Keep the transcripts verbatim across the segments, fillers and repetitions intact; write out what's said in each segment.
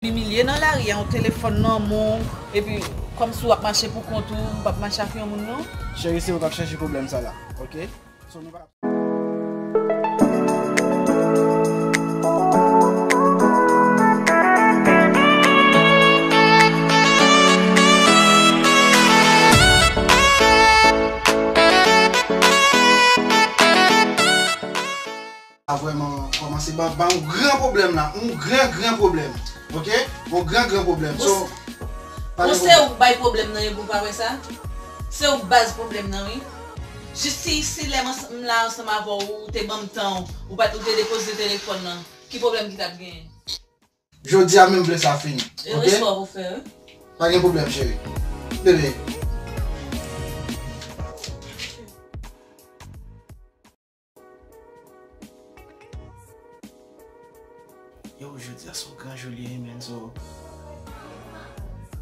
Imilye nan lari a, yon telefòn nan men w, epi kòmsi w ap mache pou kont ou, ou p ap mache ak yon moun, non. Cheri, se ou k ap chèche pwoblèm sa la, oke? So, nou pa a vrèman kòmanse ban, ban yon gran pwoblèm la, yon gran, gran pwoblèm. Oke? Yon gran, gran pwoblèm. So, pa gen pwoblèm. Ou se ou k bay pwoblèm nan, wi, pou w pa wè sa? Se ou k baz pwoblèm nan, wi. Jis si, si lè m ans-, m la ansanm avè w, ou te ban m tan w, ou pa t, ou te depoze telefòn nan, ki pwoblèm ki t ap genyen? Jodi a menm m vle sa fini. E oke? Respè w pou fè, wi. Pa gen pwoblèm, cheri. Bebe. Yo, jodi a se yon gran jou li ye, man, so,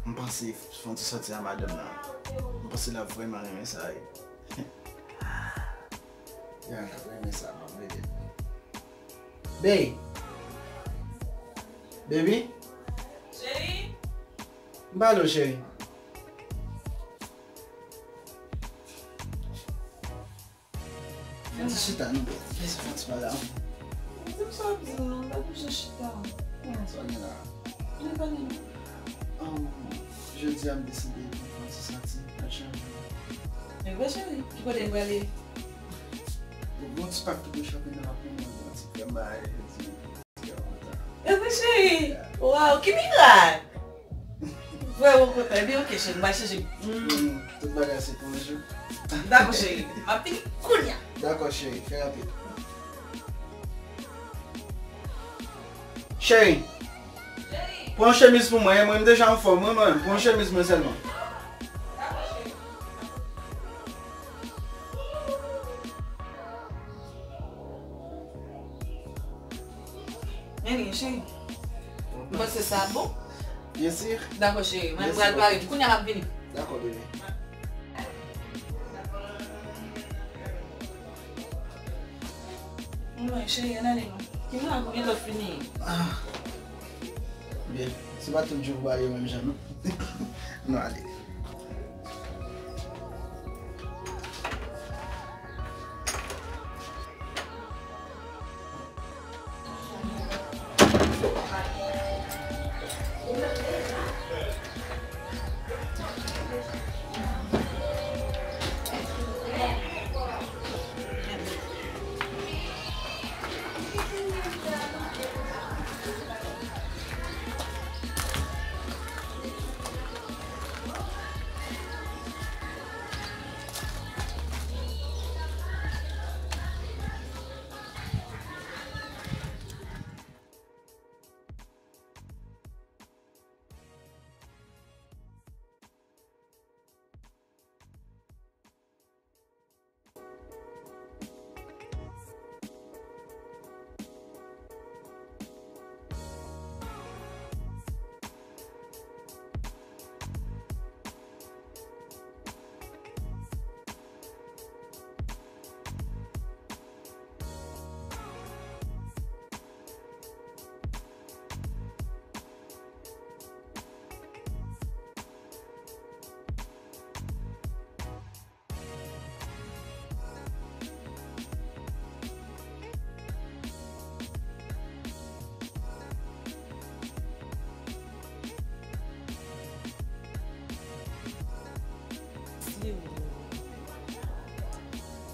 m panse fè yon ti sòti a madanm nan. M panse l ap vrèman renmen sa, wi. Ya, l ap renmen sa, m ap rele l. Babe. Baby. Cheri. M pale w, cheri. Fè ti chita, nou bèl. Fè ti pale avè m. Di m sa w ap di m nan, m pa t oblije chita. Sa w gen la? Vin pale non. Um, jodi a m deside pou m fè yon ti sòti, pa t chanje. Men vre cheri, ki kote n prale? Bon, bon ti pak ki te chape nan ap mennen yon ti krèm bagay jodi. E wi, cheri. Waw, ki mirak! Vrèman kontan. Ebyen, oke, cheri, m pral chèche. Mm. Mm, tout bagay se pou yon jou. Dakò, cheri. M ap vini kounye a. Dakò, cheri. Fè rapid. Cheri, pran chemiz pou mwen. Mwen, m deja anfòm, mwen, mwen. Pran chemiz mwen sèlman. Men li, cheri. Ou panse sa bon? Byen si. Dakò, cheri. Mwen pral pare. Kounye a m ap vini. Dakò, bebe. Mwen, cheri, ann ale non. Ki mwen, konbyen tan w fini? Ah. Byen, se pa tout jou pou ale menm jan, non. Nou ale.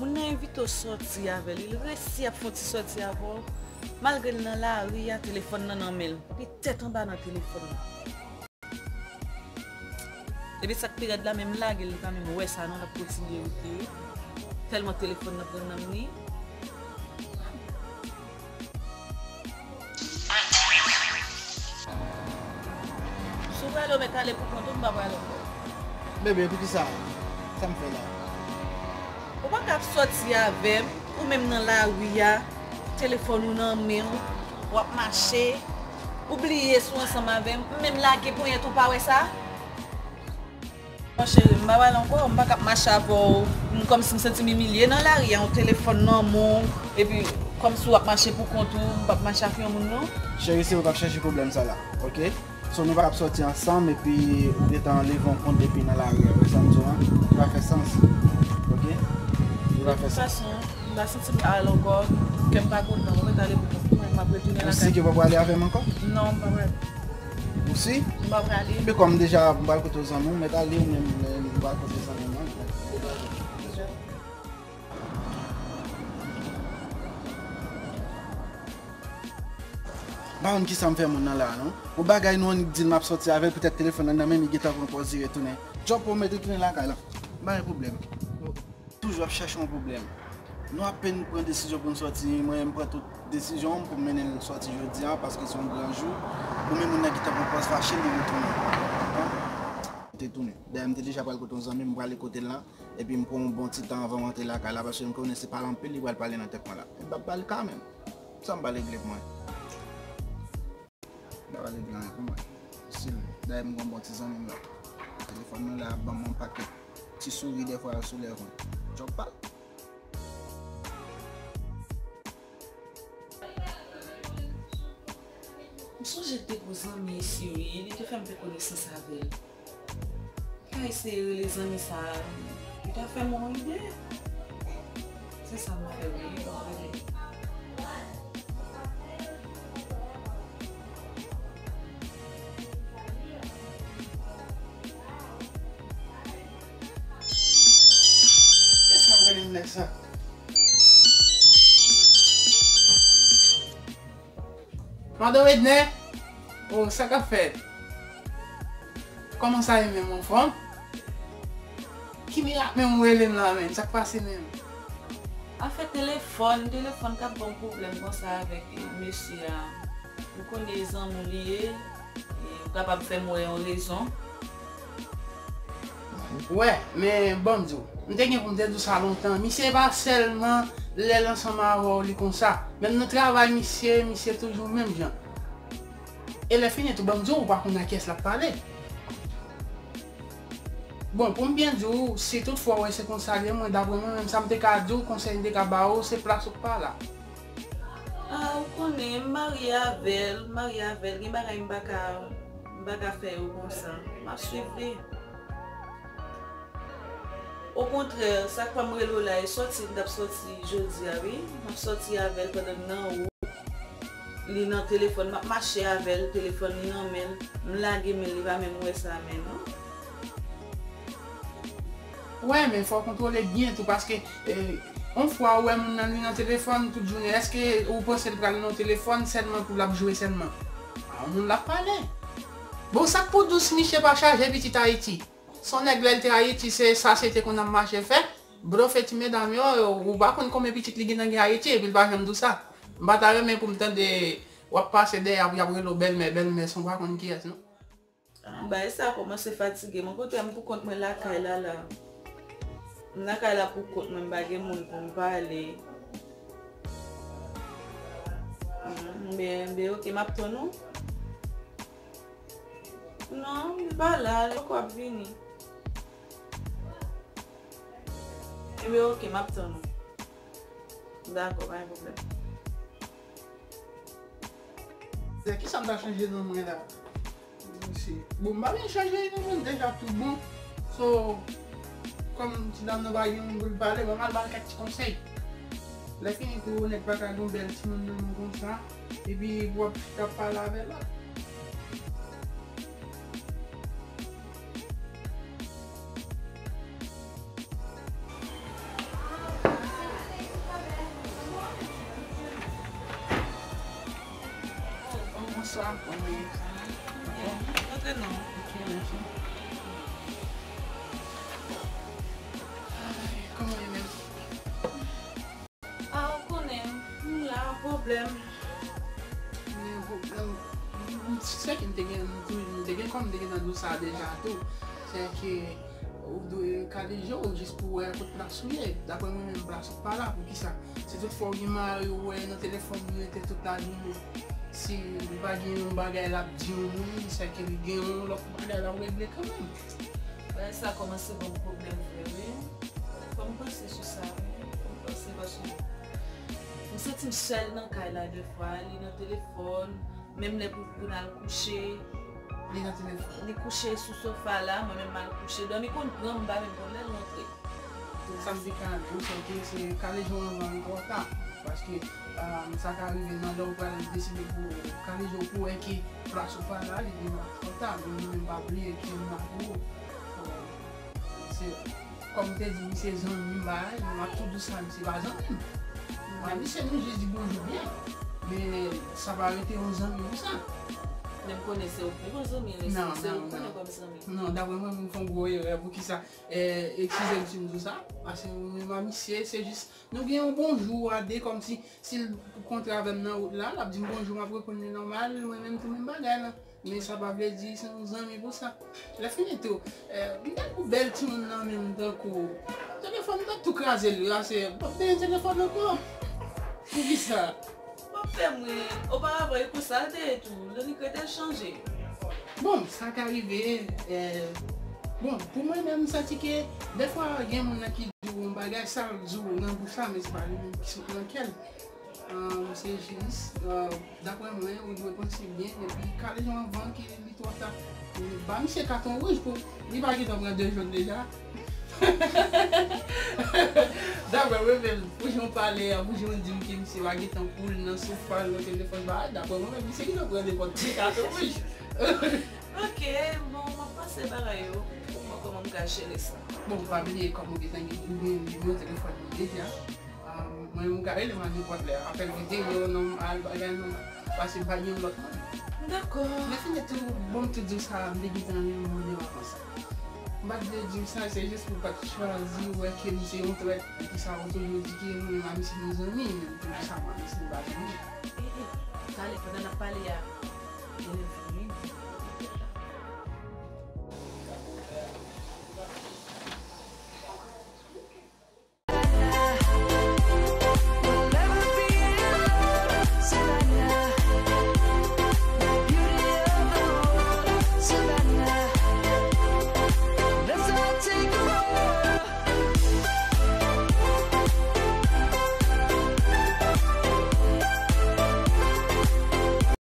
Moun nan envite w sòti avè l, li resi ap fè yon ti sòti avè w. Malgre l nan lari a, telefòn nan nan men l. Li tèt anba nan telefòn nan. Epi sa k pi rèd la, menm lage l, li pa menm wè sa non, l ap kontinye wout li wi. Tèlman telefòn nan pran nan men li. Si w prale, w mèt ale pou kont ou, m pa prale ankò. Bebe, poukisa? Sa m fè la? Ou pa ka ap sòti avè m, ou menm nan lari a, telefòn ou nan men w, w ap mache, ou bliye si w ansanm avè m, m menm lage ponyèt ou, pa wè sa? Bon, cheri, m pa pale ankò, m pa ka ap mache avè w, m kòmsi m santi m imilye nan lari a, yon telefòn nan men w, epi kòmsi w ap mache pou kont ou, m p ap mache ak yon moun, non. Cheri, se ou k ap chèche pwoblèm sa la, oke? So nou pa ap sòti ansanm epi ou gentan leve yon kont depi nan lari a, wè sa m di w an? Li pa fè sans. Ok? Li pa fè sans. De tout fason, m pa santi m al ankò, kè m pa kontan, mwen mèt ale pou kont mwen, m ap retounen lakay. Ou si ke w pa prale avè m ankò? Non, m pa prale. Ou si? M pa prale. Men kòm deja m pral kote yon zanmi w, mèt ale ou menm, m pral kote zanmi m nan. M pa konn kisa m fè moun nan la a non. Bon, bagay nou annik di l m ap sòti avè l, poutèt telefòn nan nan men m, li gentan pran pòz li retounen. Djòb pou w mèt retounen lakay la. M pa gen pwoblèm. Toujou ap chèche yon pwoblèm. Nou apèn pran desizyon pou n sòti, mwen menm m pran tout desizyon m pou m mennen l sòti jodi a, paske se yon gran jou. Ou menm moun nan ki t ap pran pòz fache, li retounen. Konprann? Te tounen. Dayè m te deja pral kote yon zanmi m, m prale kote l la. Epi m pran yon bon ti tan anvan m antre lakay la, paske m konnen se pale anpil li pral pale nan tèt mwen la. M p ap pale kanmenm. Sa m pral regle pou mwen. M pa pral regle anyen pou mwen. Still, dayè m gen yon bon ti zanmi m la. Telefòn nan la ap ban m yon pakèt ti souri dèfwa sou lèv mwen. Djòb pa l. M sonje te gwo zanmi isi wi, li te fè m fè konesans avè l. Ka eseye rele zanmi sa a, li ta fè m yon ide. Se sa m fè wi, li pa rele. Kiyès k ap rele m nèg sa? Madan Edner? Oh, sa k ap fèt? Kòman sa ye menm, anfòm? Ki mirak menm ou rele m la menm? Sa k pase menm? Afè telefòn, telefòn k ap ban m pwoblèm konsa avèk, eh, mesye a. Ou konnen e zanmi w li ye, e ou kapab fè m wè yon rezon. Wè, men ban m di w, m te gen pou m te di w sa lontan. Misye pa sèlman lè l ansanm avè w li konsa. Menm nan travay misye, misye toujou menm jan. E lè fini tou, ban m di w, ou pa konn a kiyès l ap pale. Bon, pou m byen di w, si toutfwa w wè se konsa l ye, mwen, daprè mwen menm, sa m te ka di w, konsèy m te ka ba w, se plas ou k pa la. Ah, ou konnen, m marye avè l, m marye avè l, gen bagay m pa ka, m pa ka fè yo konsa. M ap swiv li. Okontrè, sa k fè m rele w la, e sòti m t ap sòti jodi a, wi. M ap sòti avè l pandan m nan wout. Li nan telefòn, m ap mache avè l, telefòn li nan men l. M lage men l, li pa menm wè sa menm, non. Wè, men fò w kontwole byen tou, paske, eh, yon fwa ou wè moun nan li nan telefòn tout jounen, èske ou panse l pral nan telefòn sèlman pou l ap jwe sèlman? A, moun l ap pale. Bon, sa k pou dous misye pa chaje pitit Ayiti? Se yon nèg lè l te Ayiti, se sa se te konn ap mache fè. Blofe ti medam yo, ou pa konn konbyen pitit li gentan gen Ayiti, epi l pa janm di w sa. M pa ta renmen pou m tande w ap pase dèyè, y ap rele w bèlmè, bèlmè, san w pa konn kiyès, non. Bagay sa kòmanse fatige mwen. Kote m pou kont mwen lakay la, la. M lakay la pou kont mwen, m pa gen moun pou m pale. Mm, ben, ben, ok, m ap tann ou. Non, li pa la, li poko ap vini. Ebyen, ok, m ap tann ou. Dakò, pa gen pwoblèm. Se kisa m ta chanje nan mwen la? Mesye, bon, m pa vin chanje nan mwen, deja tout bon. So, kòm ti dam nan pa gen moun pou l pale, ban m al ba l kèk ti konsèy. Lè fini tou, nèg pa ka gen yon bèl timoun nan men konsa, epi pou w ap chita ap pale avè l la. Bonswa. Antre non. Ok, mèsi. Kòman w ye menm? Ah, ou konnen, m la, pwoblèm. Men pwoblèm, se ke m te gen, m te gen kòm m te gentan di w sa deja tou. Se ke ou dwe kale je w jis pou w wè kot plas ou ye. Daprè mwen menm, plas ou pa la. Poukisa? Si toutfwa w gen mari w wè nan telefòn li rete tout lajounen, si li pa gen yon bagay l ap di yon moun, se ke li gen yon lòt bagay l ap regle kanmenm. Bagay sa kòmanse ban m pwoblèm vre wi. Fò m panse sou sa wi. Fò m panse paske m santi m sèl nan kay la dèfwa. Li nan telefòn, menm lè pou, pou n al kouche. Li nan telefòn. Li kouche sou sofa la, mwen menm m al kouche. Dòmi konn pran m, m pa menm konn lè l rantre. Sa m te ka di w, se ke se kale jan anvan li twò ta. Paske um, sa ka rive nan lè w pral deside pou kale jan pou wè ke plas ou pa la, li deja twò ta. Men nou menm pa bliye ke nou la pou ou. So, se kòm m te di, misye zanmi m, bagay, men m ap tou di sa, misye pa zanmi m. Mwen, misye nou jis di bonjou byen. Men sa pa rete yon zanmi pou sa. Men m konnen se yon pi bon zanmi, Non, se non, ou konnen non. Kòm zanmi. Non, daprè mwen, m fè yon gwo erè. Poukisa? Eh, eskize m si m di w sa. Paske mwen menm a misye, se jis nou gen yon bonjou a de, kòmsi si l kontre avè m nan wout la, l ap di m bonjou, m ap reponn li nòmal, mwen menm tou menm bagay la. Men sa pa vle di se yon zanmi pou sa. Lè fini tou, eh, m tankou bèl timoun nan menm tankou. Telefòn m t ap tou kraze l, la se, m p ap benyen telefòn ankò. Poukisa? Bon, fè mwen, oparavan e konsa l te ye tou, Lonick rete l chanje. Bon, sa ka rive. Eh, bon, pou mwen menm, m santi ke dèfwa gen moun nan ki di w yon bagay, sa l di w nan bouch la, men se pa li menm ki sot nan kè l. Um, se jis, uh, daprè mwen, ou dwe panse byen, epi kale jan anvan ke li twò ta. Ba misye katon wouj pou li pa gentan pran de jòn deja. Daprè mwen menm, pou jan w pale a, pou jan w di m ke misye pa gentan pou l nan sofa l, nan telefòn, ba, daprè mwen menm, misye gentan pran nenpòt ki katon wouj. Ok, bon, m ap panse bagay yo pou mwen kòman m ka jere sa. Bon, pa bliye kòm ou gentan gen nimewo telefòn li deja. Mwen menm m ka rele m a nenpòt lè. Apèl videyo, non, al bagay, non. Paske m pa gen lòt mwen. Dakò. Lè fini tou, bon, m tou di w sa, m te gentan renmen mande w avan sa. M pa t vle di w sa, se jis pou m pa t chwazi wè ke m se yon trèt. Epi sa, ou toujou di ke mwen menm a misye nou zanmi, men m tou di sa, mwen, misye nou pa zanmi. Pale, pandan n ap pale a, gen